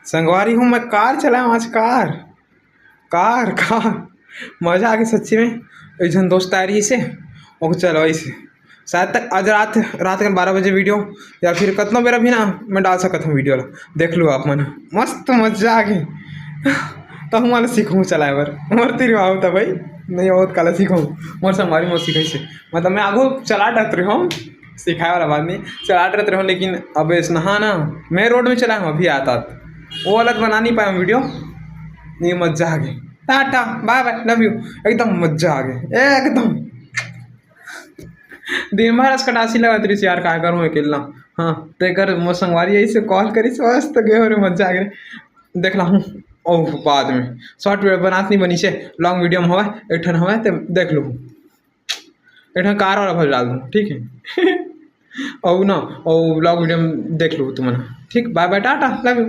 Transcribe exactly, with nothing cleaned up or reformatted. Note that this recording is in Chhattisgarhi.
संगवारी हो, मैं कार चलाऊँ आज, कार, कार, कार। मजा आ गया सच्ची में। एक झन दोस्त आ रही से, ओके चलवाई से। शायद तक आज रात, रात के बारह बजे वीडियो या फिर कतनो बेरा भी ना मैं डाल सकत हूँ वीडियो ला, देख लो आप मन। मस्त मजा आ गई। तो हम वाला सीखूँ चलाए बर, मोर तीर आओ था भाई। नहीं होत काला सीखूँ, मोर संगवारी मोर सिखाई से। मतलब मैं आगू चला डरत रहे हूँ, सिखाए वाला बात नहीं, चला डरत रहे हूँ, लेकिन अब ऐसा नहा ना, मैं रोड में चला हूँ अभी आता। वो वाला तो बना नहीं पाया वीडियो। नहीं, मजा आ गई। टाटा, बाय बाय, लव यू। एकदम मजा आ गई, एकदम। दिन भर आज कटासी लगा रही यार, का करूँ अकेला। हाँ, तेकर मोर संगवारी ऐसे कॉल करी, मस्त गए हो रे, मजा आ गए। देख ला हूँ, ओह, बाद में शॉर्ट वीडियो बनात नहीं बनी से, लॉन्ग वीडियो में हवा, एक ठन हवा, ते देख लो। एक ठन कार वाला भर डाल दूँ, ठीक है। और ना, और व्लॉग वीडियो में देख लो तुमन। ठीक, बाय बाय, टाटा, लव यू।